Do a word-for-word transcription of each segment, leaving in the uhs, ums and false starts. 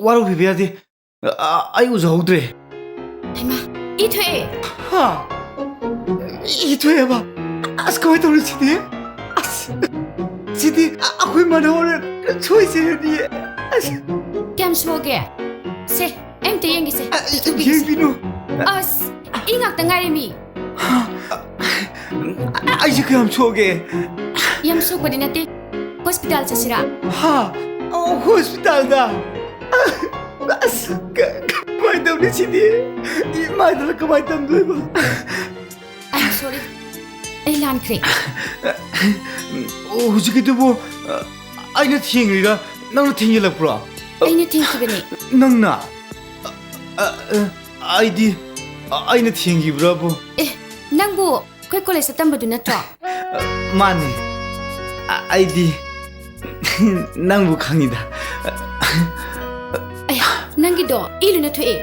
ꯋꯥꯔꯧꯕꯤꯕ ꯌꯥꯗꯦ꯫ ꯑ, ꯑꯩ ꯎꯖꯍꯧꯗ꯭ꯔꯦ꯫ ꯍꯩꯃꯥ, ꯏ ꯊꯣꯛꯑꯦ꯫ ꯍꯥ? ꯏ ꯊꯣꯛꯑꯦꯕ? ꯑꯁ, ꯀꯃꯥꯏꯅ ꯇꯧꯅꯤ ꯁꯤꯗꯤ? ꯑꯁ, ꯁꯤꯗꯤ ꯑ-, ꯑꯩꯈꯣꯏ ꯃꯥꯅ ꯍꯣꯔꯦꯟ ꯁꯣꯏꯖꯔꯅꯤ꯫ ꯑꯁ꯫ ꯀꯌꯥꯝ ꯁꯣꯛꯑꯒꯦ? ꯁꯦ, ꯑꯩ ꯑꯝꯇ ꯌꯦꯡꯒꯦꯁꯦ꯫ ꯑ, ꯂꯧꯊꯣꯛꯄꯤꯒꯦꯁꯦ꯫ ꯌꯦꯡꯕꯤꯅꯨ꯫ ꯑꯁ, ꯏ ꯉꯥꯛꯇ ꯉꯥꯏꯔꯦ ꯃꯤ꯫ ꯑꯩꯁꯦ ꯀꯌꯥꯝ ꯁꯣꯛꯑꯒꯦ? ꯌꯥꯝ ꯁꯣꯛꯄꯗꯤ ꯅꯠꯇꯦ꯫ ꯍꯣꯁꯄꯤꯇꯥꯜ ꯆꯠꯁꯤꯔꯥ? ꯍꯥ? ꯑꯣ, ꯍꯣꯁꯄꯤꯇꯥꯜꯗ? ꯑꯁ, ꯀ-, ꯀꯃꯥꯏꯅ ꯇꯧꯅꯤ ꯁꯤꯗꯤ? ꯏꯃꯥꯏꯗꯨꯅ ꯀꯃꯥꯏꯅ ꯇꯝꯗꯣꯏꯕ? I'm sorry. ꯑꯩ ꯂꯥꯟꯈ꯭ꯔꯦ꯫ ꯑꯣ, ꯍꯧꯖꯤꯛꯀꯤꯗꯨꯕꯨ, ꯑ, ꯑꯩꯅ ꯊꯦꯡꯉꯤꯔꯥ? ꯅꯪꯅ ꯊꯦꯡꯖꯤꯜꯂꯛꯄ꯭ꯔꯣ? ꯑꯩꯅ ꯊꯦꯡꯈꯤꯕꯅꯦ꯫ ꯅꯪꯅ? ꯑ, ꯑ, ꯑ, ꯑꯩꯗꯤ, ꯑ, ꯑꯩꯅ ꯊꯦꯡꯈꯤꯕ꯭ꯔꯥꯕꯨ? ꯑꯦ, ꯅꯪꯕꯨ ꯑꯩꯈꯣꯏ ꯀꯣꯂꯦꯖꯇ ꯇꯝꯕꯗꯨ ꯅꯠꯇ꯭ꯔꯣ? ꯑ, ꯃꯥꯅꯦ꯫ ꯑ, ꯑꯩꯗꯤ ꯅꯪꯕꯨ ꯈꯪꯉꯤꯗ꯫ ꯑꯌꯥ, ꯅꯪꯒꯤꯗꯣ ꯏ ꯂꯣꯏꯅ ꯊꯣꯛꯑꯦ꯫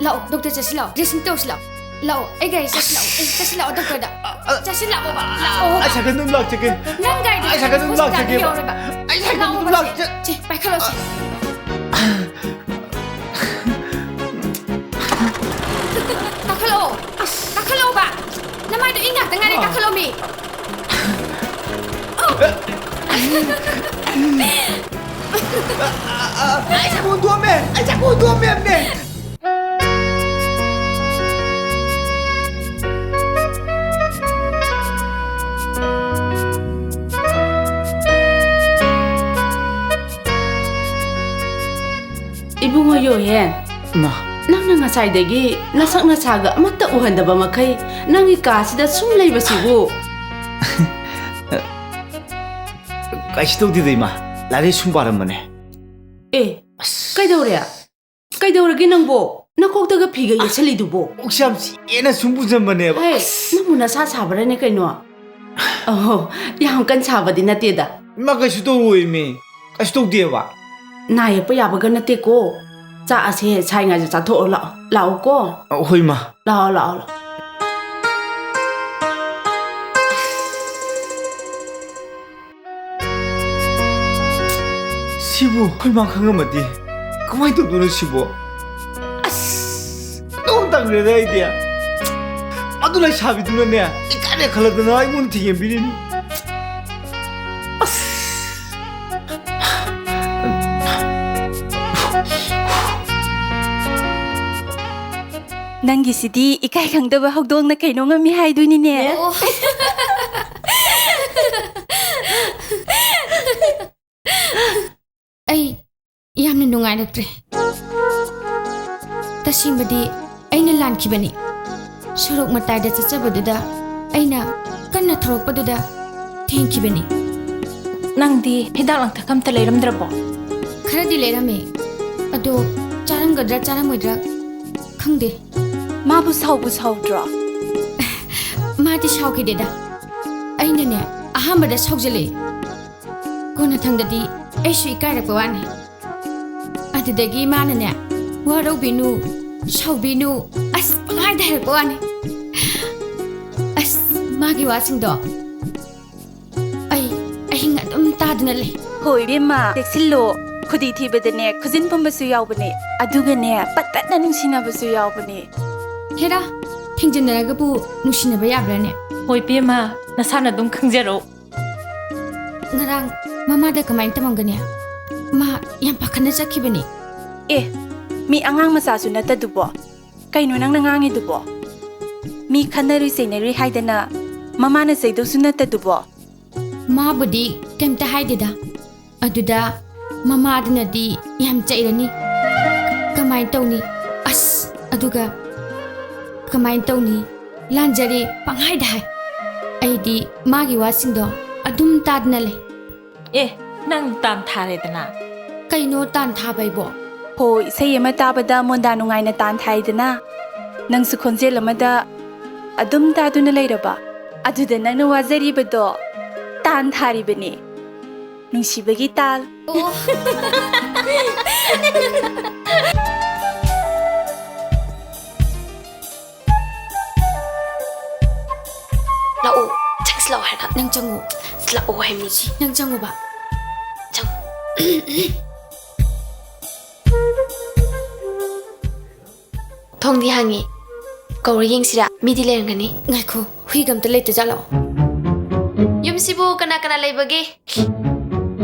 ꯂꯥꯛꯑꯣ, ꯗꯣꯛꯇꯔ ꯆꯠꯁꯤ ꯂꯥꯛꯑꯣ, ꯗ꯭ꯔꯦꯁꯤꯡ ꯇꯧꯁꯤ ꯂꯥꯛꯑꯣ꯫ ꯂꯥꯛꯑꯣ, ꯑꯩ ꯒꯥꯔꯤ ꯆꯠꯁꯤ ꯂꯥꯛꯑꯣ꯫ ꯑꯦ, ꯆꯠꯁꯤ ꯂꯥꯛꯑꯣ, ꯗꯣꯛꯇꯔꯗ꯫ ꯑ, ꯆꯠꯁꯤ ꯂꯥꯛꯑꯣꯕ, ꯂꯥꯛꯑꯣꯕ꯫ ꯑꯩ ꯁꯥꯏꯀꯜꯗ ꯑꯗꯨꯝ ꯂꯥꯛꯆꯒꯦ꯫ ꯅꯪ ꯒꯥꯔꯤꯗꯣ ꯑꯩ ꯁꯥꯏꯀꯜꯗ ꯑꯗꯨꯝ ꯍꯣꯁꯄꯤꯇꯥꯜꯗ ꯂꯥꯛꯆꯒꯦꯕ꯫ ꯌꯧꯔꯣꯏꯕ꯫ ꯑꯩ ꯁꯥꯏꯀꯜꯗ ꯑꯗꯨꯝ ꯂꯥꯛꯑꯣꯕ, ꯂꯥꯛꯆ- ꯁꯦ, ꯁꯦ, ꯄꯥꯏꯈꯠꯂꯣ, ꯁꯦ꯫ ꯀꯥꯈꯠꯂꯛꯑꯣ꯫ ꯀꯥꯈꯠꯂꯛꯑꯣꯕ꯫ ꯅꯃꯥꯏꯗꯣ ꯏ ꯉꯥꯛꯇ ꯉꯥꯏꯔꯦ, ꯀꯥꯈꯠꯂꯣꯃꯤ꯫ ꯑꯩ ꯁꯥꯏꯀꯜ ꯍꯨꯟꯗꯣꯛꯑꯝꯃꯦ꯫ ꯑꯩ ꯁꯥꯏꯀꯜ ꯍꯨꯟꯗꯣꯛꯑꯝꯃꯦ꯫ ꯏꯕꯨꯡꯉꯣ ꯌꯣꯍꯦꯟ, ꯏꯃꯥ꯫ ꯅꯪꯅ ꯉꯁꯥꯏꯗꯒꯤ ꯅꯁꯛ ꯅꯁꯥꯒ ꯑꯃꯠꯇ ꯎꯍꯟꯗꯕ ꯃꯈꯩ ꯅꯪꯒꯤ ꯀꯥꯁꯤꯗ ꯁꯨꯝ ꯂꯩꯕꯁꯤꯕꯨ? ꯀꯩꯁꯨ ꯇꯧꯗꯦꯗ, ꯏꯃꯥ꯫ ꯂꯥꯏꯔꯤꯛ ꯁꯨꯝ ꯄꯥꯔꯝꯕꯅꯦ꯫ ꯑꯦ, ꯑꯁ꯫ ꯀꯩꯗꯧꯔꯦ? ꯀꯩꯗꯧꯔꯒꯦ ꯅꯪꯕꯣ? ꯅꯀꯣꯛꯇꯒ ꯐꯤꯒ ꯌꯦꯠꯁꯜꯂꯤꯗꯨꯕꯣ? ꯀꯣꯛꯁꯦ ꯌꯥꯝ ꯆꯤꯛꯑꯦꯅ ꯁꯨꯝ ꯄꯨꯖꯟꯕꯅꯦꯕ꯫ ꯍꯦ, ꯑꯁ꯫ ꯅꯪꯕꯨ ꯅꯁꯥ ꯁꯥꯕ꯭ꯔꯥꯅꯦ ꯀꯩꯅꯣ? ꯑꯍꯣ, ꯌꯥꯝ ꯀꯟ ꯁꯥꯕꯗꯤ ꯅꯠꯇꯦꯗ꯫ ꯏꯃꯥ, ꯀꯩꯁꯨ ꯇꯧꯔꯣꯏꯃꯤ꯫ ꯀꯩꯁꯨ ꯇꯧꯗꯦꯕ꯫ ꯅꯥ ꯌꯦꯛꯄ ꯌꯥꯕꯒ ꯅꯠꯇꯦꯀꯣ꯫ ꯆꯥꯛ ꯑꯁꯦ ꯁꯥꯏꯉꯥꯏꯗ ꯆꯥꯊꯣꯛꯑꯣ ꯂꯥꯛꯑꯣ꯫ ꯂꯥꯛꯑꯣꯀꯣ꯫ ꯑ, ꯍꯣꯏ, ꯏꯃꯥ꯫ ꯂꯥꯛꯑꯣ, ꯂꯥꯛꯑꯣ, ꯂꯥꯛꯑꯣ꯫ ꯁꯤꯕꯨ ꯑꯩꯈꯣꯏ ꯃꯥ ꯈꯪꯉꯝꯃꯗꯤ? ꯀꯃꯥꯏꯅ ꯇꯧꯗꯣꯏꯅꯣ ꯁꯤꯕꯣ? ꯑꯁ, ꯑꯗꯨꯝ ꯇꯟꯈ꯭ꯔꯦꯗ ꯑꯩꯗꯤ꯫ ꯑꯗꯨ ꯂꯩꯁꯥꯕꯤꯗꯨꯅꯅꯦ, ꯏꯀꯥꯏꯔꯦ ꯈꯜꯂꯗꯅ ꯑꯩꯉꯣꯟꯗ ꯊꯤꯡꯖꯤꯟꯕꯤꯔꯤꯅꯤ꯫ ꯑꯁ꯫ ꯅꯪꯒꯤꯁꯤꯗꯤ ꯏꯀꯥꯏ ꯈꯪꯗꯕ ꯍꯧꯗꯣꯡꯅ ꯀꯩꯅꯣ ꯉꯝꯃꯤ ꯍꯥꯏꯗꯣꯏꯅꯤꯅꯦ꯫ ꯑꯣ꯫ ꯑꯩ ꯌꯥꯝꯅ ꯅꯨꯡꯉꯥꯏꯔꯛꯇ꯭ꯔꯦ꯫ ꯇꯁꯦꯡꯕꯗꯤ ꯑꯩꯅ ꯂꯥꯟꯈꯤꯕꯅꯤ꯫ ꯁꯣꯔꯣꯛ ꯃꯇꯥꯏꯗ ꯆꯠꯆꯕꯗꯨꯗ ꯑꯩꯅ ꯀꯟꯅ ꯊꯧꯔꯛꯄꯗꯨꯗ ꯊꯦꯡꯈꯤꯕꯅꯤ꯫ ꯅꯪꯗꯤ ꯍꯤꯗꯥꯛ ꯂꯥꯡꯊꯛ ꯑꯝꯇ ꯂꯩꯔꯝꯗ꯭ꯔꯕꯣ? ꯈꯔꯗꯤ ꯂꯩꯔꯝꯃꯦ꯫ ꯑꯗꯣ ꯆꯥꯔꯝꯒꯗ꯭ꯔꯥ ꯆꯥꯔꯝꯃꯣꯏꯗ꯭ꯔꯥ ꯈꯪꯗꯦ꯫ ꯃꯥꯕꯨ ꯁꯥꯎꯕꯨ ꯁꯥꯎꯗ꯭ꯔꯣ? ꯃꯥꯗꯤ ꯁꯥꯎꯈꯤꯗꯦꯗ꯫ ꯑꯩꯅꯅꯦ, ꯑꯍꯥꯟꯕꯗ ꯁꯥꯎꯖꯜꯂꯦ꯫ ꯀꯣꯟꯅꯊꯪꯗꯗꯤ ꯑꯩꯁꯨ ꯏꯀꯥꯏꯔꯛꯄ ꯋꯥꯅꯤ꯫ ꯑꯗꯨꯗꯒꯤ ꯃꯥꯅꯅꯦ, "ꯋꯥꯔꯧꯕꯤꯅꯨ, ꯁꯥꯎꯕꯤꯅꯨ," ꯑꯁ, ꯄꯪꯍꯥꯏꯗ ꯍꯥꯏꯔꯛꯄ ꯋꯥꯅꯤ꯫ ꯑꯁ, ꯃꯥꯒꯤ ꯋꯥꯁꯤꯡꯗꯣ ꯑꯩ ꯑꯍꯤꯡ ꯑꯗꯨꯝ ꯇꯥꯗꯨꯅ ꯂꯩ꯫ ꯍꯣ ꯏꯕꯦꯝꯃ, ꯆꯦꯛꯁꯤꯜꯂꯣ꯫ ꯈꯨꯗꯤ ꯊꯤꯕꯗꯅꯦ, ꯈꯨꯖꯤꯟ ꯄꯨꯝꯕꯁꯨ ꯌꯥꯎꯕꯅꯦ꯫ ꯑꯗꯨꯒꯅꯦ, ꯄꯠ ꯇꯠꯅ ꯅꯨꯡꯁꯤꯅꯕꯁꯨ ꯌꯥꯎꯕꯅꯦ꯫ ꯍꯦꯔꯥ, ꯊꯦꯡꯖꯤꯟꯅꯔꯒꯕꯨ ꯅꯨꯡꯁꯤꯅꯕ ꯌꯥꯕ꯭ꯔꯥꯅꯦ? ꯍꯣꯏ ꯏꯕꯦꯝꯃ, ꯅꯁꯥꯅ ꯑꯗꯨꯝ ꯈꯪꯖꯔꯣ꯫ ꯉꯔꯥꯡ ꯃꯃꯥꯗ ꯀꯃꯥꯏꯅ ꯇꯧꯔꯝꯒꯅꯤ? ꯃꯥ ꯌꯥꯝ ꯄꯥꯈꯠꯅ ꯆꯠꯈꯤꯕꯅꯤ꯫ ꯑꯦ, ꯃꯤ ꯑꯉꯥꯡ ꯃꯆꯥꯁꯨ ꯅꯠꯇꯗꯨꯕꯣ꯫ ꯀꯩꯅꯣ ꯅꯪꯅ ꯉꯥꯡꯉꯤꯗꯨꯕꯣ? ꯃꯤ ꯈꯟꯅꯔꯨꯏ ꯆꯩꯅꯔꯨꯏ ꯍꯥꯏꯗꯅ ꯃꯃꯥꯅ ꯆꯩꯗꯧꯁꯨ ꯅꯠꯇꯗꯨꯕꯣ꯫ ꯃꯥꯕꯨꯗꯤ ꯀꯩꯝꯇ ꯍꯥꯏꯗꯦꯗ꯫ ꯑꯗꯨꯗ ꯃꯃꯥꯗꯨꯅꯗꯤ ꯌꯥꯝ ꯆꯩꯔꯅꯤ꯫ ꯀꯃꯥꯏꯅ ꯇꯧꯅꯤ? ꯑꯁ, ꯑꯗꯨꯒ ꯀꯃꯥꯏꯅ ꯇꯧꯅꯤ? ꯂꯥꯟꯖꯔꯦ ꯄꯪꯍꯥꯏꯗ ꯍꯥꯏ꯫ ꯑꯩꯗꯤ ꯃꯥꯒꯤ ꯋꯥꯁꯤꯡꯗꯣ ꯑꯗꯨꯝ ꯇꯥꯗꯅ ꯂꯩ꯫ ꯑꯦ, ꯅꯪ ꯇꯥꯟ ꯊꯥꯔꯦꯗꯅ꯫ ꯀꯩꯅꯣ ꯇꯥꯟ ꯊꯥꯕ ꯍꯥꯏꯕꯣ? ꯍꯣ, ꯏꯁꯩ ꯑꯃ ꯇꯥꯕꯗ ꯃꯣꯟꯗꯥ ꯅꯨꯡꯉꯥꯏꯅ ꯇꯥꯟ ꯊꯥꯏꯗꯅ꯫ ꯅꯪꯁꯨ ꯈꯣꯟꯖꯦꯜ ꯑꯃꯗ ꯑꯗꯨꯝ ꯇꯥꯗꯨꯅ ꯂꯩꯔꯕ? ꯑꯗꯨꯗ ꯅꯪꯅ ꯋꯥꯖꯔꯤꯕꯗꯣ ꯇꯥꯟ ꯊꯥꯔꯤꯕꯅꯤ꯫ ꯅꯨꯡꯁꯤꯕꯒꯤ ꯇꯥꯜ꯫ ꯑꯣ꯫ ꯂꯥꯛꯑꯣ, ꯆꯪꯁꯤ ꯂꯥꯛꯑꯣ ꯍꯥꯏꯔꯒ꯫ ꯅꯪ ꯆꯪꯉꯣ꯫ ꯂꯥꯛꯑꯣ ꯍꯥꯏꯕꯅꯤ꯫ ꯁꯤ, ꯅꯪ ꯆꯪꯉꯣꯕ꯫ ꯆꯪꯉꯣ꯫ ꯊꯣꯡꯗꯤ ꯍꯥꯡꯉꯤ꯫ ꯀꯧꯔ ꯌꯦꯡꯁꯤꯔꯥ? ꯃꯤꯗꯤ ꯂꯩꯔꯝꯒꯅꯤ꯫ ꯉꯥꯏꯈꯣ, ꯍꯨꯏꯒ ꯑꯝꯇ ꯂꯩꯇꯖꯥꯠꯂꯣ? ꯌꯨꯝꯁꯤꯕꯨ ꯀꯅꯥ ꯀꯅꯥ ꯂꯩꯕꯒꯦ?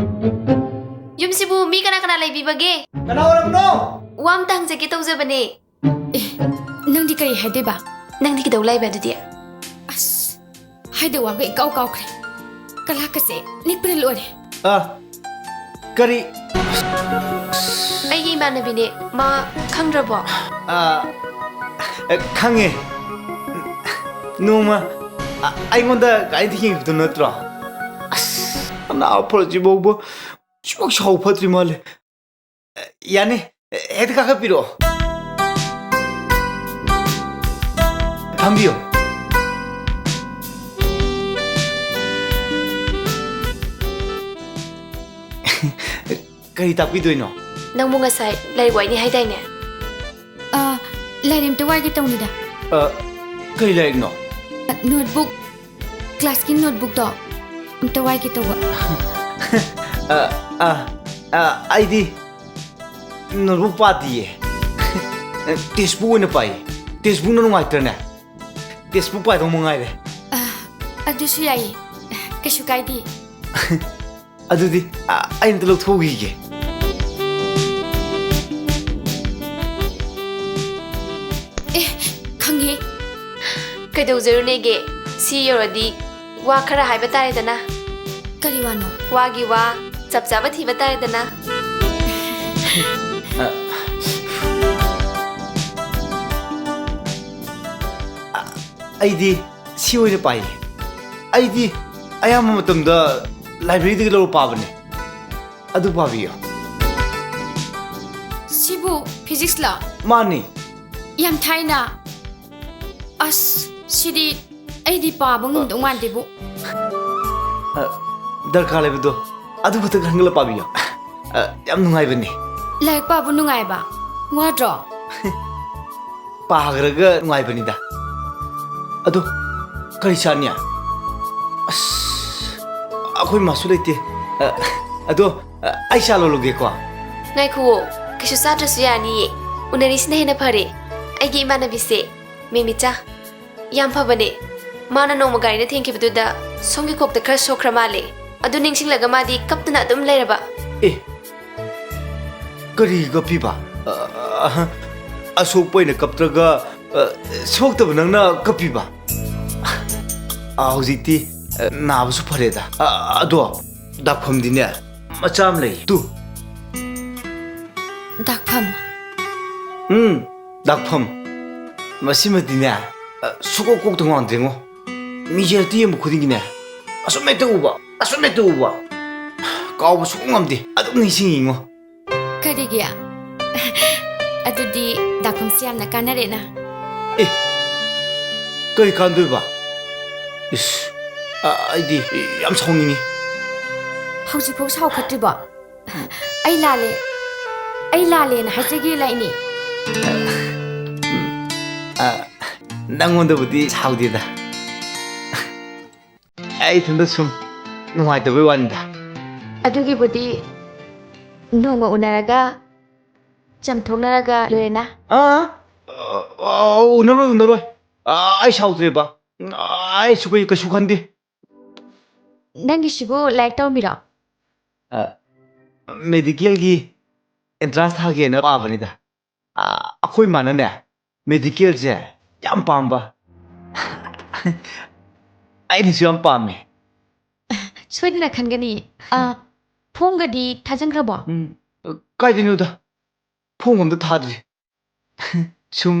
ꯌꯨꯝꯁꯤꯕꯨ ꯃꯤ ꯀꯅꯥ ꯀꯅꯥ ꯂꯩꯕꯤꯕꯒꯦ? ꯀꯅꯥ ꯑꯣꯏꯔꯕꯅꯣ? ꯋꯥ ꯑꯝꯇ ꯍꯪꯖꯒꯦ ꯇꯧꯖꯕꯅꯦ꯫ ꯑꯦ, ꯅꯪꯗꯤ ꯀꯔꯤ ꯍꯥꯏꯗꯣꯏꯕ? ꯅꯪꯗꯤ ꯀꯩꯗꯧ ꯂꯥꯛꯏꯕ ꯑꯗꯨꯗꯤ? ꯑꯁ, ꯍꯥꯏꯗꯧ ꯋꯥꯒ ꯏꯀꯥꯎ ꯀꯥꯎꯈ꯭ꯔꯦ꯫ ꯀꯂꯥꯛꯀꯁꯦ ꯅꯤꯛꯄꯅ ꯂꯣꯏꯔꯦ꯫ ꯑ, ꯀꯔꯤ? ꯑꯩꯒꯤ ꯏꯃꯥꯟꯅꯕꯤꯅꯦ, ꯃꯥ ꯈꯪꯗ꯭ꯔꯕꯣ? ꯑ, ꯑ, ꯈꯪꯉꯦ꯫ ꯅꯣꯡꯃ, ꯑ, ꯑꯩꯉꯣꯟꯗ ꯒꯥꯔꯤ ꯊꯤꯡꯉꯤꯕꯗꯨ ꯅꯠꯇ꯭ꯔꯣ? ꯑꯁ, ꯑꯅꯥꯕ ꯐꯔꯁꯤꯐꯥꯎꯕ ꯁꯤꯃꯨꯛ ꯁꯥꯎ ꯐꯠꯇ꯭ꯔꯤ ꯃꯥꯜꯂꯦ꯫ ꯌꯥꯅꯤ, ꯍꯦꯛꯇ ꯀꯥꯈꯠꯄꯤꯔꯛꯑꯣ꯫ ꯐꯝꯕꯤꯌꯣ꯫ ꯀꯔꯤ ꯇꯥꯛꯄꯤꯗꯣꯏꯅꯣ? ꯅꯪꯕꯨ ꯉꯁꯥꯏ ꯂꯥꯏꯔꯤꯛ ꯋꯥꯏꯅꯤ ꯍꯥꯏꯗꯥꯏꯅꯦ? ꯑ, ꯂꯥꯏꯔꯤꯛ ꯑꯝꯇ ꯋꯥꯏꯒꯦ ꯇꯧꯅꯤꯗ꯫ ꯑ, ꯀꯔꯤ ꯂꯥꯏꯔꯤꯛꯅꯣ? ꯅꯣꯠꯕꯨꯛ꯫ ꯀ꯭ꯂꯥꯁꯀꯤ ꯅꯣꯠꯕꯨꯛꯇꯣ ꯑꯝꯇ ꯋꯥꯏꯒꯦ ꯇꯧꯕ꯫ ꯑ, ꯑ, ꯑ, ꯑꯩꯗꯤ ꯅꯣꯠꯕꯨꯛ ꯄꯥꯗꯤꯌꯦ꯫ ꯇꯦꯛꯁꯕꯨꯛ ꯑꯣꯏꯅ ꯄꯥꯏꯌꯦ꯫ ꯇꯦꯛꯁꯕꯨꯛꯅ ꯅꯨꯡꯉꯥꯏꯇ꯭ꯔꯅꯦ? ꯇꯦꯛꯁꯕꯨꯛ ꯄꯥꯏꯗꯧ ꯃꯉꯥꯏꯔꯦ꯫ ꯑ, ꯑꯗꯨꯁꯨ ꯌꯥꯏꯌꯦ꯫ ꯀꯩꯁꯨ ꯀꯥꯏꯗꯦ꯫ ꯑꯗꯨꯗꯤ, ꯑ, ꯑꯩ ꯑꯝꯇ ꯂꯧꯊꯣꯛꯎꯈꯤꯒꯦ꯫ ꯑꯦ, ꯈꯪꯉꯦ꯫ ꯀꯩꯗꯧꯖꯔꯨꯅꯦꯒꯦ? ꯁꯤ ꯌꯧꯔꯗꯤ ꯋꯥ ꯈꯔ ꯍꯥꯏꯕ ꯇꯥꯔꯦꯗꯅ꯫ ꯀꯔꯤ ꯋꯥꯅꯣ? ꯋꯥꯒꯤ ꯋꯥ, ꯆꯞ ꯆꯥꯕ ꯊꯤꯕ ꯇꯥꯔꯦꯗꯅ꯫ ꯑ, ꯑ, ꯑꯩꯗꯤ ꯁꯤ ꯑꯣꯏꯅ ꯄꯥꯏꯌꯦ꯫ ꯑꯩꯗꯤ ꯑꯌꯥꯝꯕ ꯃꯇꯝꯗ ꯂꯥꯏꯕ꯭ꯔꯦꯔꯤꯗꯒꯤ ꯂꯧꯔ ꯄꯥꯕꯅꯦ꯫ ꯑꯗꯨ ꯄꯥꯕꯤꯌꯨ꯫ ꯁꯤꯕꯨ ꯐꯤꯖꯤꯛꯁꯂ? ꯃꯥꯅꯤ꯫ ꯌꯥꯝ ꯊꯥꯏꯅ꯫ ꯑꯁ, ꯁꯤꯗꯤ ꯑꯩꯗꯤ ꯄꯥꯕ ꯉꯝꯗꯧ ꯃꯥꯟꯗꯦꯕꯨ꯫ ꯑ, ꯗꯔꯀꯥꯔ ꯂꯩꯕꯗꯣ ꯑꯗꯨ ꯈꯛꯇ ꯈꯟꯒꯠꯂ ꯄꯥꯕꯤꯌꯨ꯫ ꯑ, ꯌꯥꯝ ꯅꯨꯡꯉꯥꯏꯕꯅꯤ꯫ ꯂꯥꯏꯔꯤꯛ ꯄꯥꯕ ꯅꯨꯡꯉꯥꯏꯕ? ꯋꯥꯗ꯭ꯔꯣ? ꯄꯥꯈ꯭ꯔꯒ ꯅꯨꯡꯉꯥꯏꯕꯅꯤꯗ꯫ ꯑꯗꯣ, ꯀꯔꯤ ꯆꯥꯅꯤ? ꯑꯁ, ꯑꯩꯈꯣꯏ ꯃꯥꯁꯨ ꯂꯩꯇꯦ꯫ ꯑ, ꯑꯗꯣ, ꯑ, ꯑꯩ ꯆꯥ ꯂꯣꯜꯂꯨꯒꯦꯀꯣ꯫ ꯉꯥꯏꯈꯨꯑꯣ, ꯀꯩꯁꯨ ꯆꯥꯗ꯭ꯔꯁꯨ ꯌꯥꯅꯤꯌꯦ꯫ ꯎꯅꯔꯤꯁꯤꯅ ꯍꯦꯟꯅ ꯐꯔꯦ꯫ ꯑꯩꯒꯤ ꯏꯃꯥꯟꯅꯕꯤꯁꯦ, ꯃꯦꯃꯤꯆꯥ꯫ ꯌꯥꯝ ꯐꯕꯅꯦ꯫ ꯃꯥꯅ ꯅꯣꯡꯃ ꯒꯥꯔꯤꯅ ꯊꯦꯡꯈꯤꯕꯗꯨꯗ ꯁꯣꯝꯒꯤ ꯀꯣꯛꯇ ꯈꯔ ꯁꯣꯛꯈ꯭ꯔ ꯃꯥꯜꯂꯦ꯫ ꯑꯗꯨ ꯅꯤꯡꯁꯤꯡꯂꯒ ꯃꯥꯗꯤ ꯀꯞꯇꯨꯅ ꯑꯗꯨꯝ ꯂꯩꯔꯕ꯫ ꯑꯦ, ꯀꯔꯤ ꯀꯞꯄꯤꯕ? ꯑ, ꯑ, ꯑꯁꯣꯛꯄ ꯑꯩꯅ ꯀꯞꯇ꯭ꯔꯒ, ꯑ, ꯁꯣꯛꯇꯕ ꯅꯪꯅ ꯀꯞꯄꯤꯕ? ꯑ, ꯍꯧꯖꯤꯛꯇꯤ, ꯑ, ꯅꯥꯕꯁꯨ ꯐꯔꯦꯗ꯫ ꯑ, ꯑꯗꯣ ꯗꯥꯛꯐꯝꯗꯤꯅꯦ, ꯃꯆꯥ ꯑꯃ ꯂꯩ꯫ ꯇꯨ꯫ ꯗꯥꯛꯐꯝ? ꯎꯝ, ꯗꯥꯛꯐꯝ꯫ ꯃꯁꯤꯃꯗꯤꯅꯦ, ꯑ, ꯁꯨꯛꯀꯣꯛ ꯀꯣꯛꯇ ꯉꯥꯎꯗ꯭ꯔꯦꯉꯣ꯫ ꯃꯤꯡꯁꯦꯜꯇ ꯌꯦꯡꯕ ꯈꯨꯗꯤꯡꯒꯤꯅꯦ, ꯑꯁꯨꯝ ꯍꯦꯛꯇ ꯎꯕ, ꯑꯁꯨꯝ ꯍꯦꯛꯇ ꯎꯕ꯫ ꯀꯥꯎꯕ ꯁꯨꯡꯉꯝ ꯉꯝꯗꯦ, ꯑꯗꯨꯝ ꯅꯤꯡꯁꯤꯡꯉꯤꯉꯣ꯫ ꯀꯔꯤꯒꯤ? ꯑꯗꯨꯗꯤ ꯗꯥꯛꯐꯝꯁꯦ ꯌꯥꯝꯅ ꯀꯥꯟꯅꯔꯦꯅ꯫ ꯑꯦ, ꯀꯔꯤ ꯀꯥꯟꯗꯣꯏꯕ? ꯏꯁ, ꯑ, ꯑꯩꯗꯤ ꯌꯥꯝ ꯁꯥꯎꯅꯤꯡꯉꯤ꯫ ꯍꯧꯖꯤꯛꯐꯥꯎ ꯁꯥꯎꯈꯠꯇ꯭ꯔꯤꯕꯣ? ꯑꯩ ꯂꯥꯜꯂꯦ, ꯑꯩ ꯂꯥꯜꯂꯦꯅ ꯍꯥꯏꯖꯒꯦ ꯂꯥꯛꯏꯅꯦ꯫ ꯑ, ꯅꯪꯉꯣꯟꯗꯕꯨꯗꯤ ꯁꯥꯎꯗꯦꯗ꯫ ꯑꯩ ꯏꯊꯟꯇ ꯁꯨꯝ ꯅꯨꯡꯉꯥꯏꯇꯕꯩ ꯋꯥꯅꯤꯗ꯫ ꯑꯗꯨꯒꯤꯕꯨꯗꯤ ꯅꯣꯡꯃ ꯎꯅꯔꯒ ꯆꯝꯊꯣꯛꯅꯔꯒ ꯂꯣꯏꯔꯦꯅ꯫ ꯑꯥ, ꯑ, ꯑ, ꯎꯅꯔꯣꯏ, ꯎꯅꯔꯣꯏ꯫ ꯑ, ꯑꯩ ꯁꯥꯎꯗ꯭ꯔꯦꯕ꯫ ꯑ, ꯑꯩꯁꯨ ꯀꯩ-, ꯀꯩꯁꯨ ꯈꯟꯗꯦ꯫ ꯅꯪꯒꯤꯁꯤꯕꯨ ꯂꯥꯏꯔꯤꯛ ꯇꯧꯔꯝꯃꯤꯔꯣ? ꯑ, ꯃꯦꯗꯤꯀꯦꯜꯒꯤ ꯑꯦꯟꯇ꯭ꯔꯥꯟꯁ ꯊꯥꯒꯦꯅ ꯄꯥꯕꯅꯤꯗ꯫ ꯑ, ꯑꯩꯈꯣꯏ ꯃꯥꯅꯅꯦ, ꯃꯦꯗꯤꯀꯦꯜꯁꯦ ꯌꯥꯝ ꯄꯥꯝꯕ꯫ ꯑꯩꯅꯁꯨ ꯌꯥꯝ ꯄꯥꯝꯃꯦ꯫ ꯁꯣꯏꯗꯅ ꯈꯟꯒꯅꯤ꯫ ꯑ, ꯐꯣꯝꯒꯗꯤ ꯊꯥꯖꯤꯟꯈ꯭ꯔꯕꯣ? ꯎꯝ, ꯀꯥꯏꯗꯩꯅꯣꯗ, ꯐꯣꯝ ꯑꯝꯇ ꯊꯥꯗ꯭ꯔꯤ꯫ ꯁꯨꯝ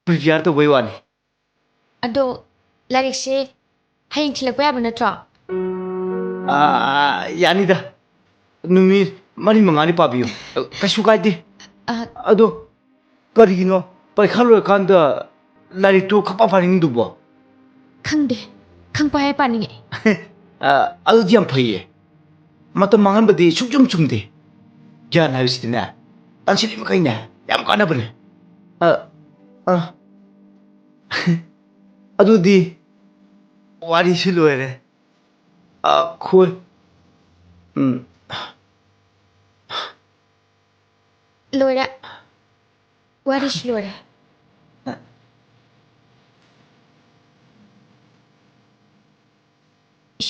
ꯄ꯭ꯔꯤꯄꯤꯌꯥꯔ ꯇꯧꯕꯩ ꯋꯥꯅꯤ꯫ ꯑꯗꯣ ꯂꯥꯏꯔꯤꯛꯁꯦ ꯍꯌꯦꯡ ꯊꯤꯜꯂꯛꯄ ꯌꯥꯕ ꯅꯠꯇ꯭ꯔꯣ? ꯑꯥ, ꯌꯥꯅꯤꯗ꯫ ꯅꯨꯃꯤꯠ ꯃꯔꯤ ꯃꯉꯥꯅꯤ ꯄꯥꯕꯤꯌꯨ꯫ ꯀꯩꯁꯨ ꯀꯥꯏꯗꯦ꯫ ꯑ, ꯑꯗꯣ ꯀꯔꯤꯒꯤꯅꯣ ꯄꯔꯤꯈꯥ ꯂꯣꯏꯔꯀꯥꯟꯗ ꯂꯥꯏꯔꯤꯛꯇꯨ ꯈꯪꯄꯥ ꯄꯥꯅꯤꯡꯗꯨꯕꯣ? ꯈꯪꯗꯦ꯫ ꯈꯪꯄꯥ ꯍꯦꯛ ꯄꯥꯅꯤꯡꯉꯦ꯫ ꯑ, ꯑꯗꯨꯗꯤ ꯌꯥꯝ ꯐꯩꯌꯦ꯫ ꯃꯇꯝ ꯃꯥꯡꯍꯟꯕꯗꯤ ꯁꯨꯡꯆꯨꯝ ꯆꯨꯝꯗꯦ꯫ ꯒ꯭ꯌꯥꯟ ꯍꯥꯏꯕꯁꯤꯗꯤꯅꯦ, ꯇꯥꯟꯁꯤꯜꯂꯤ ꯃꯈꯩꯅꯦ, ꯌꯥꯝ ꯀꯥꯟꯅꯕꯅꯦ꯫ ꯑ, ꯑ꯫ ꯑꯗꯨꯗꯤ ꯋꯥꯔꯤꯁꯤ ꯂꯣꯏꯔꯦ꯫ ꯑ, ꯈꯣꯏ-, ꯎꯝ꯫ ꯂꯣꯏꯔꯦ꯫ ꯋꯥꯔꯤꯁꯤ ꯂꯣꯏꯔꯦ꯫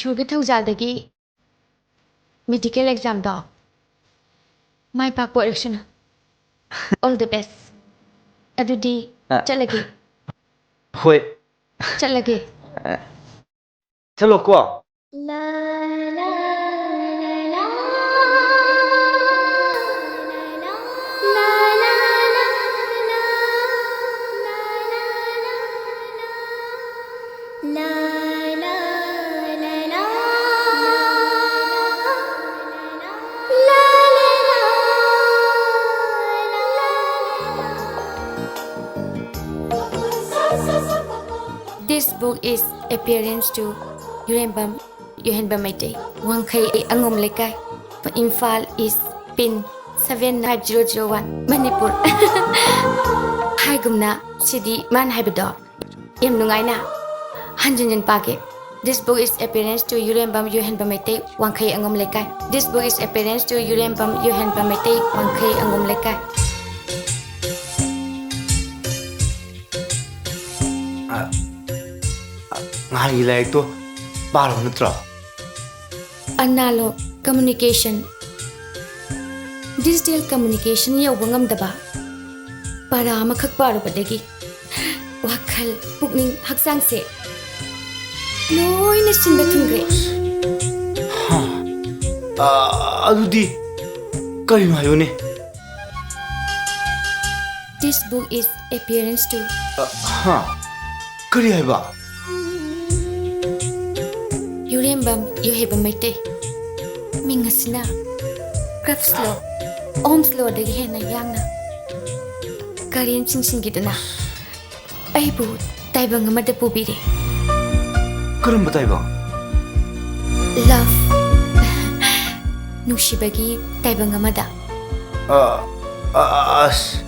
ꯏꯁꯣꯔꯒꯤ ꯊꯧꯖꯥꯜꯗꯒꯤ medical examꯗꯣ ꯃꯥꯏ ꯄꯥꯛꯄ ꯑꯣꯏꯔꯛꯁꯅꯨ꯫ All the best. ꯑꯗꯨꯗꯤ ꯑ, ꯆꯠꯂꯒꯦ꯫ ꯍꯣꯏ꯫ ꯆꯠꯂꯒꯦ꯫ ꯑ, ꯆꯠꯂꯣꯀꯣ꯫ This book is appearance to Yurembam Yohenbam Meitei, Wangkhei Angom Lekai, Imphal East, pin seven five zero zero one, Manipur. ꯍꯥꯏꯒꯨꯝꯅ ꯁꯤꯗꯤ ꯃꯥꯅ ꯍꯥꯏꯕꯗꯣ ꯌꯥꯝ ꯅꯨꯡꯉꯥꯏꯅ ꯍꯟꯖꯤꯟ ꯍꯟꯖꯤꯟ ꯄꯥꯒꯦ꯫ This book is appearance to Yurembam Yohenbam Meitei, Wangkhei Angom Lekai. This book is appearance to Yurembam Yohenbam Meitei, Wangkhei Angom Lekai. ꯑ, ꯑ, ꯅꯍꯥꯟꯒꯤ ꯂꯥꯏꯔꯤꯛꯇꯣ ꯄꯥꯔꯕ ꯅꯠꯇ꯭ꯔꯣ? Analog communication, digital communication ꯌꯧꯕ ꯉꯝꯗꯕ ꯄꯥꯔꯥ ꯑꯃꯈꯛ ꯄꯥꯔꯨꯕꯗꯒꯤ ꯋꯥꯈꯜ, ꯄꯨꯛꯅꯤꯡ, ꯍꯛꯆꯥꯡꯁꯦ ꯂꯣꯏꯅ ꯁꯤꯟꯕ ꯊꯨꯡꯈ꯭ꯔꯦ꯫ ꯍꯥ? ꯑ, ꯑꯗꯨꯗꯤ ꯀꯔꯤꯅꯣ ꯍꯥꯏꯌꯨꯅꯦ? This book is appearance to ꯑ, ꯍꯥ? ꯀꯔꯤ ꯍꯥꯏꯕ? ꯌꯨꯔꯦꯝꯕꯝ ꯌꯨꯍꯩꯕꯝ ꯃꯩꯇꯩ꯫ ꯃꯤꯡ ꯑꯁꯤꯅ ꯀ꯭ꯔꯞꯁꯂꯣ, ꯑꯣꯝꯁꯂꯣꯗꯒꯤ ꯍꯦꯟꯅ ꯌꯥꯡꯅ ꯀꯔꯦꯝ ꯆꯤꯡꯁꯤꯟꯈꯤꯗꯨꯅ ꯑꯩꯕꯨ ꯇꯥꯏꯕꯪ ꯑꯃꯗ ꯄꯨꯕꯤꯔꯦ꯫ ꯀꯔꯝꯕ ꯇꯥꯏꯕꯪ? Love꯫ ꯅꯨꯡꯁꯤꯕꯒꯤ ꯇꯥꯏꯕꯪ ꯑꯃꯗ꯫ ꯑ, ꯑ, ꯑꯁ,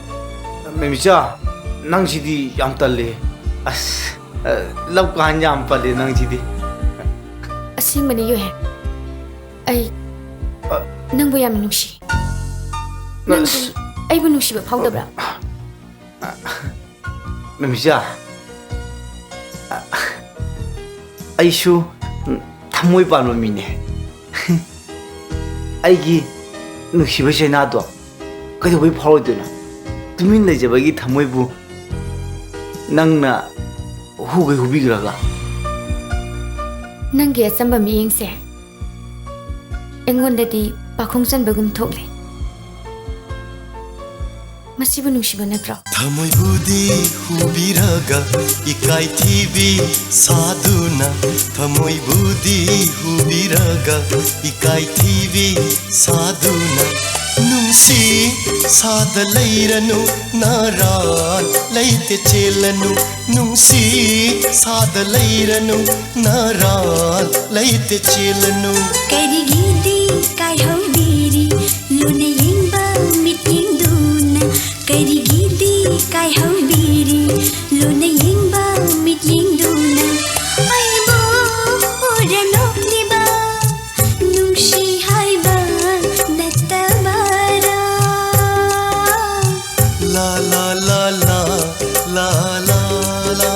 ꯃꯦꯃꯤꯆꯥ, ꯅꯪꯁꯤꯗꯤ ꯌꯥꯝ ꯇꯜꯂꯦ꯫ ꯑꯁ, ꯑ, ꯂꯞ ꯀꯥꯟ ꯌꯥꯝ ꯄꯜꯂꯦ ꯅꯪꯁꯤꯗꯤ꯫ ꯑꯁꯦꯡꯕꯅꯤ ꯌꯨꯍꯦꯟ, ꯑꯩ ꯑ, ꯅꯪꯕꯨ ꯌꯥꯝꯅ ꯅꯨꯡꯁꯤ꯫ ꯅꯪꯗꯤ ꯑꯁ꯫ ꯑꯩꯕꯨ ꯅꯨꯡꯁꯤꯕ ꯐꯥꯎꯗꯕ꯭ꯔꯥ? ꯃꯦꯃꯤꯆꯥ, ꯑ, ꯑꯩꯁꯨ, ꯎꯝ, ꯊꯃꯣꯏ ꯄꯥꯟꯕ ꯃꯤꯅꯦ꯫ ꯑꯩꯒꯤ ꯅꯨꯡꯁꯤꯕ ꯆꯩꯅꯥꯗꯣ ꯀꯩꯗꯧꯕꯩ ꯐꯥꯎꯔꯣꯏꯗꯣꯏꯅꯣ? ꯇꯨꯃꯤꯟ ꯂꯩꯖꯕꯒꯤ ꯊꯃꯣꯏꯕꯨ ꯅꯪꯅ ꯍꯨꯒꯩ ꯍꯨꯕꯤꯈ꯭ꯔꯒ꯫ ꯅꯪꯒꯤ ꯑꯆꯝꯕ ꯃꯤꯠꯌꯦꯡꯁꯦ ꯑꯩꯉꯣꯟꯗꯗꯤ ꯄꯥꯈꯣꯡ ꯆꯟꯕꯒꯨꯝ ꯊꯣꯛꯂꯦ꯫ ꯃꯁꯤꯕꯨ ꯅꯨꯡꯁꯤꯕ ꯅꯠꯇ꯭ꯔꯣ? ꯊꯃꯣꯏꯕꯨꯗꯤ ꯍꯨꯕꯤꯔꯒ ꯏꯀꯥꯏ ꯊꯤꯕꯤ ꯁꯥꯗꯨꯅ, ꯊꯃꯣꯏꯕꯨꯗꯤ ꯍꯨꯕꯤꯔꯒ ꯏꯀꯥꯏ ꯊꯤꯕꯤ ꯁꯥꯗꯨꯅ, ꯅꯨꯡꯁꯤ ꯁꯥꯗ ꯂꯩꯔꯅꯨ, ꯅꯔꯥ ꯂꯩꯇꯦ ꯆꯦꯜꯂꯅꯨ, ꯅꯨꯡꯁꯤ ꯁꯥꯗ ꯂꯩꯔꯅꯨ, ꯅꯔꯥ ꯂꯩꯇꯦ ꯆꯦꯜꯂꯅꯨ꯫ ꯀꯔꯤꯒꯤꯗꯤ ꯀꯥꯏꯍꯧꯕꯤꯔꯤ ꯂꯨꯅ ꯌꯦꯡꯕ ꯃꯤꯠꯌꯦꯡꯗꯨꯅ? ꯀꯔꯤꯒꯤꯗꯤ ꯀꯥꯏꯍꯧꯕꯤꯔꯤ ꯂꯨꯅ ꯌꯦꯡꯕ ꯃꯤꯠꯌꯦꯡꯗꯨꯅ? ꯑꯩꯕꯨ ꯎꯔ ꯅꯣꯛꯂꯤꯕ ꯅꯨꯡꯁꯤ ꯍꯥꯏꯕ ꯅꯠꯇꯕꯔꯥ? ꯂꯥ, ꯂꯥ, ꯂꯥ, ꯂꯥ, ꯂꯥ, ꯂꯥ, ꯂꯥ꯫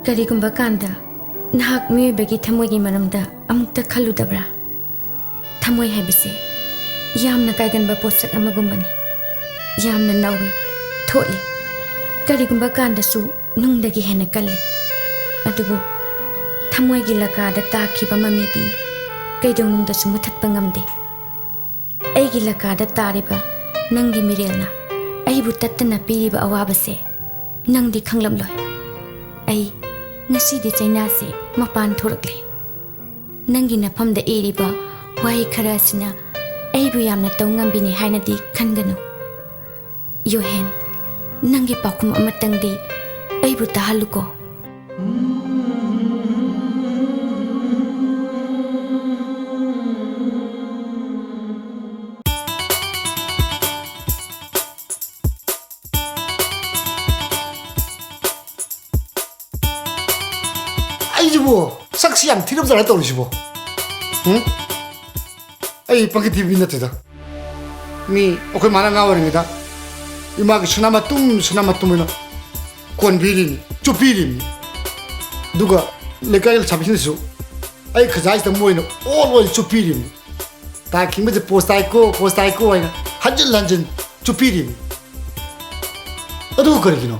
ꯀꯔꯤꯒꯨꯝꯕ ꯀꯥꯟꯗ ꯅꯍꯥꯛ ꯃꯤꯑꯣꯏꯕꯒꯤ ꯊꯃꯣꯏꯒꯤ ꯃꯔꯝꯗ ꯑꯃꯨꯛꯇ ꯈꯜꯂꯨꯗꯕ꯭ꯔꯥ? ꯊꯃꯣꯏ ꯍꯥꯏꯕꯁꯦ ꯌꯥꯝꯅ ꯀꯥꯏꯒꯟꯕ ꯄꯣꯠꯁꯛ ꯑꯃꯒꯨꯝꯕꯅꯤ꯫ ꯌꯥꯝꯅ ꯅꯧꯏ, ꯊꯣꯠꯂꯤ, ꯀꯔꯤꯒꯨꯝꯕ ꯀꯥꯟꯗꯁꯨ ꯅꯨꯡꯗꯒꯤ ꯍꯦꯟꯅ ꯀꯜꯂꯤ꯫ ꯑꯗꯨꯕꯨ ꯊꯃꯣꯏꯒꯤ ꯂꯀꯥꯗ ꯇꯥꯈꯤꯕ ꯃꯃꯤꯗꯤ ꯀꯩꯗꯧꯅꯨꯡꯗꯁꯨ ꯃꯨꯊꯠꯄ ꯉꯝꯗꯦ꯫ ꯑꯩꯒꯤ ꯂꯀꯥꯗ ꯇꯥꯔꯤꯕ ꯅꯪꯒꯤ ꯃꯤꯔꯦꯜꯅ ꯑꯩꯕꯨ ꯇꯠꯇꯅ ꯄꯤꯔꯤꯕ ꯑꯋꯥꯕꯁꯦ ꯅꯪꯗꯤ ꯈꯪꯂꯝꯂꯣꯏ꯫ ꯑꯩ ꯉꯁꯤꯗꯤ ꯆꯩꯅꯥꯁꯦ ꯃꯄꯥꯟ ꯊꯣꯔꯛꯂꯦ꯫ ꯅꯪꯒꯤ ꯅꯐꯝꯗ ꯏꯔꯤꯕ ꯋꯥꯍꯩ ꯈꯔ ꯑꯁꯤꯅ ꯑꯩꯕꯨ ꯌꯥꯝꯅ ꯇꯧ ꯉꯝꯕꯤꯅꯤ ꯍꯥꯏꯅꯗꯤ ꯈꯟꯒꯅꯨ꯫ ꯌꯣꯍꯦꯟ, ꯅꯪꯒꯤ ꯄꯥꯎꯈꯨꯝ ꯑꯃꯇꯪꯗꯤ ꯑꯩꯕꯨ ꯇꯥꯍꯜꯂꯨꯀꯣ꯫ ꯑꯩꯁꯤꯕꯨ ꯁꯛꯁꯤ ꯌꯥꯝ ꯊꯤꯔꯝꯖꯥꯠꯂ ꯇꯧꯔꯤꯁꯤꯕꯣ? ꯎꯝ? ꯑꯩ ꯄꯪꯊꯤ ꯊꯤꯕ ꯃꯤ ꯅꯠꯇꯦꯗ꯫ ꯃꯤ ꯑꯩꯈꯣꯏ ꯃꯥꯅ ꯑꯉꯥꯡ ꯑꯣꯏꯔꯤꯉꯩꯗ ꯏꯃꯥꯒꯤ ꯁꯅꯥ ꯃꯇꯨꯝ, ꯁꯅꯥ ꯃꯇꯨꯝ ꯑꯣꯏꯅ ꯀꯣꯟꯕꯤꯔꯤꯅꯤ, ꯆꯨꯞꯄꯤꯔꯤꯅꯤ꯫ ꯑꯗꯨꯒ ꯂꯩꯀꯥꯏ ꯂꯩꯁꯥꯕꯤꯁꯤꯡꯅꯁꯨ ꯑꯩ ꯈꯖꯥꯏꯁꯤꯗ ꯃꯣꯏꯅ ꯑꯣꯜ ꯑꯣꯏꯅ ꯆꯨꯞꯄꯤꯔꯤꯅꯤ꯫ ꯇꯥ ꯈꯤꯡꯕꯁꯦ ꯄꯣꯁ ꯇꯥꯏꯀꯣ, ꯄꯣꯁ ꯇꯥꯏꯀꯣ ꯍꯥꯏꯅ ꯍꯟꯖꯤꯟ ꯍꯟꯖꯤꯟ ꯆꯨꯞꯄꯤꯔꯤꯅꯤ꯫ ꯑꯗꯨ ꯀꯔꯤꯒꯤꯅꯣ?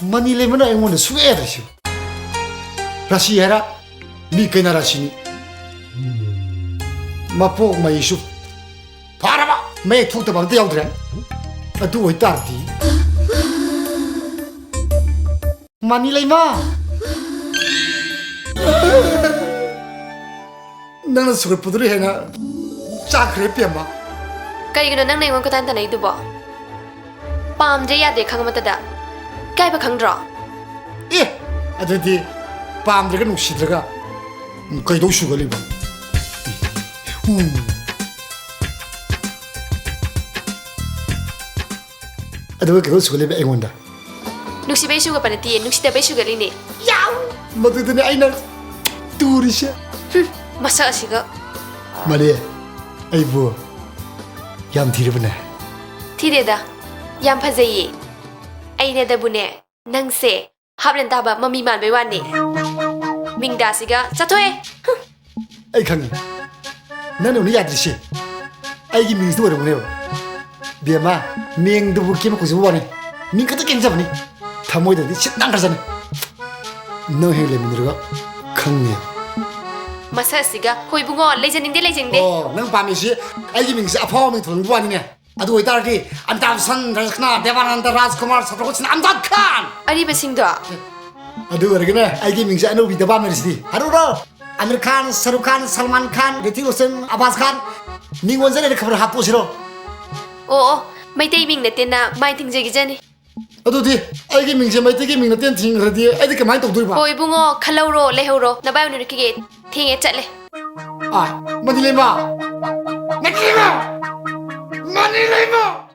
ꯃꯅꯤ ꯂꯩꯃꯅ ꯑꯩꯉꯣꯟꯗ ꯁꯨꯛꯌꯥ ꯌꯥꯗ꯭ꯔꯤꯁꯤꯕꯨ? ꯔꯥꯁꯤ ꯍꯥꯏꯔ ꯃꯤ ꯀꯩꯅꯥ ꯔꯥꯁꯤꯅꯤ꯫ ꯃꯄꯣꯛ ꯃꯍꯩꯁꯨ ꯐꯔꯕ ꯃꯌꯦꯛ ꯊꯣꯛꯇꯕ ꯑꯝꯇ ꯌꯥꯎꯗ꯭ꯔꯦ꯫ ꯑꯗꯨ ꯑꯣꯏꯇꯥꯔꯗꯤ ꯃꯅꯤ ꯂꯩꯃ, ꯅꯪꯅ ꯁꯨꯒꯠꯄꯗꯨꯅ ꯍꯦꯟꯅ ꯆꯥꯛꯈ꯭ꯔꯦ ꯄꯦꯝꯃ꯫ ꯀꯩꯒꯤꯅꯣ ꯅꯪꯅ ꯑꯩꯉꯣꯟꯗ ꯀꯣꯏꯇꯥꯟ ꯇꯥꯟꯅꯩꯗꯨꯕꯣ? ꯄꯥꯝꯗ꯭ꯔꯦ ꯌꯥꯗꯦ ꯈꯪꯉ ꯃꯇꯗ ꯏꯀꯥꯏꯕ ꯈꯪꯗ꯭ꯔꯣ? ꯑꯦ, ꯑꯗꯨꯗꯤ ꯄꯥꯝꯗ꯭ꯔꯒ ꯅꯨꯡꯁꯤꯗ꯭ꯔꯒ ꯀꯩꯗꯧ ꯁꯨꯒꯠꯂꯤꯕ? ꯎꯝ꯫ ꯑꯗꯨꯒ ꯀꯩꯗꯧ ꯁꯨꯒꯠꯂꯤꯕ ꯑꯩꯉꯣꯟꯗ? ꯅꯨꯡꯁꯤꯕꯩ ꯁꯨꯒꯠꯄ ꯅꯠꯇꯤꯌꯦ, ꯅꯨꯡꯁꯤꯗꯕꯩ ꯁꯨꯒꯠꯂꯤꯅꯦ꯫ ꯌꯥꯎ! ꯃꯗꯨꯗꯅꯦ ꯑꯩꯅ ꯇꯨꯔꯤꯁꯦ꯫ ꯍꯨꯝ, ꯃꯁꯛ ꯑꯁꯤꯒ꯫ ꯃꯥꯂꯦ, ꯑꯩꯕꯨ ꯌꯥꯝ ꯊꯤꯔꯕꯅꯦ? ꯊꯤꯗꯦꯗ, ꯌꯥꯝ ꯐꯖꯩꯌꯦ꯫ ꯑꯩꯅꯦꯗꯕꯨꯅꯦ, ꯅꯪꯁꯦ ꯍꯥꯞꯂꯦꯟ ꯇꯥꯕ ꯃꯃꯤ ꯃꯥꯟꯕꯩ ꯋꯥꯅꯤ꯫ ꯃꯤꯡꯗꯥꯁꯤꯒ ꯆꯠꯊꯣꯛꯑꯦ꯫ ꯍꯨꯝ꯫ ꯑꯩ ꯈꯪꯉꯤ꯫ ꯅꯪꯅ ꯎꯅ ꯌꯥꯗ꯭ꯔꯤꯁꯦ꯫ ꯑꯩꯒꯤ ꯃꯤꯡꯁꯤꯗ ꯑꯣꯏꯔꯝꯒꯅꯦꯕ꯫ ꯕꯦꯝꯃ, ꯃꯤꯡꯗꯨꯕꯨ ꯀꯦꯝ ꯀꯨꯏꯖꯕ ꯋꯥꯅꯤ꯫ ꯃꯤꯡ ꯈꯛꯇ ꯀꯦꯝꯖꯕꯅꯤ꯫ ꯊꯃꯣꯏꯗꯗꯤ ꯁꯤꯠ ꯅꯥꯟꯈ꯭ꯔꯖꯥꯠꯅꯤ꯫ ꯅꯪ ꯍꯦꯛ ꯂꯩꯃꯤꯟꯅꯔꯒ ꯈꯪꯅꯤ꯫ ꯃꯁꯛ ꯑꯁꯤꯒ, ꯍꯣꯏ ꯏꯕꯨꯡꯉꯣ, ꯂꯩꯖꯅꯤꯡꯗꯦ, ꯂꯩꯖꯅꯤꯡꯗꯦ꯫ ꯑꯣ, ꯅꯪ ꯄꯥꯝꯃꯤꯁꯤ ꯑꯩꯒꯤ ꯃꯤꯡꯁꯦ ꯑꯐꯥꯎꯕ ꯃꯤꯡ ꯊꯣꯟꯕ ꯋꯥꯅꯤꯅꯦ꯫ ꯑꯗꯨ ꯑꯣꯏꯇꯥꯔꯗꯤ ꯑꯃꯤꯇꯥꯚ ꯕꯆꯟ, ꯔꯥꯖꯀꯨꯃꯥꯔ, ꯗꯦꯕꯥꯅꯟꯗ, ꯔꯥꯖꯀꯨꯃꯥꯔ, ꯁꯇ꯭ꯔꯨꯘꯟ, ꯑꯃꯤꯇꯥꯚ ꯈꯥꯟ꯫ ꯑꯔꯤꯕꯁꯤꯡꯗꯣ? ꯑꯗꯨ ꯑꯣꯏꯔꯒꯅ ꯑꯩꯒꯤ ꯃꯤꯡꯁꯦ ꯑꯅꯧꯕꯤꯗ ꯄꯥꯝꯃꯤꯁꯤꯗꯤ꯫ ꯍꯥꯏꯔꯨꯔꯣ꯫ ꯑꯃꯤꯔ ꯈꯥꯟ, ꯁꯔꯨꯈ ꯈꯥꯟ, ꯁꯜꯃꯥꯟ ꯈꯥꯟ, ꯔꯤꯇꯤꯛ ꯔꯣꯁꯟ, ꯑꯕꯥꯁ ꯈꯥꯟ꯫ ꯃꯤꯡ ꯑꯣꯟꯖꯜꯂꯦꯅ ꯈꯕꯔ ꯍꯥꯞꯇꯣꯛꯑꯁꯤꯔꯣ? ꯑꯣ ꯑꯣ, ꯃꯩꯇꯩ ꯃꯤꯡ ꯅꯠꯇꯦꯅ ꯃꯥꯏ ꯊꯤꯡꯖꯈꯤꯖꯅꯤ꯫ ꯑꯗꯨꯗꯤ ꯑꯩꯒꯤ ꯃꯤꯡꯁꯦ ꯃꯩꯇꯩꯒꯤ ꯃꯤꯡ ꯅꯠꯇꯦꯅ ꯊꯤꯡꯈ꯭ꯔꯗꯤ ꯑꯩꯗꯤ ꯀꯃꯥꯏꯅ ꯇꯧꯗꯣꯏꯕ? ꯍꯣ ꯏꯕꯨꯡꯉꯣ, ꯈꯜꯍꯧꯔꯣ, ꯂꯩꯍꯧꯔꯣ, ꯅꯕꯥꯏ ꯎꯅꯔꯛꯈꯤꯒꯦ꯫ ꯊꯦꯡꯉꯦ, ꯆꯠꯂꯦ꯫ ꯑꯥ, ꯃꯅꯤ ꯂꯩꯃ! ꯃꯅꯤ ꯂꯩꯃ! ꯃꯅꯤ ꯂꯩꯃ!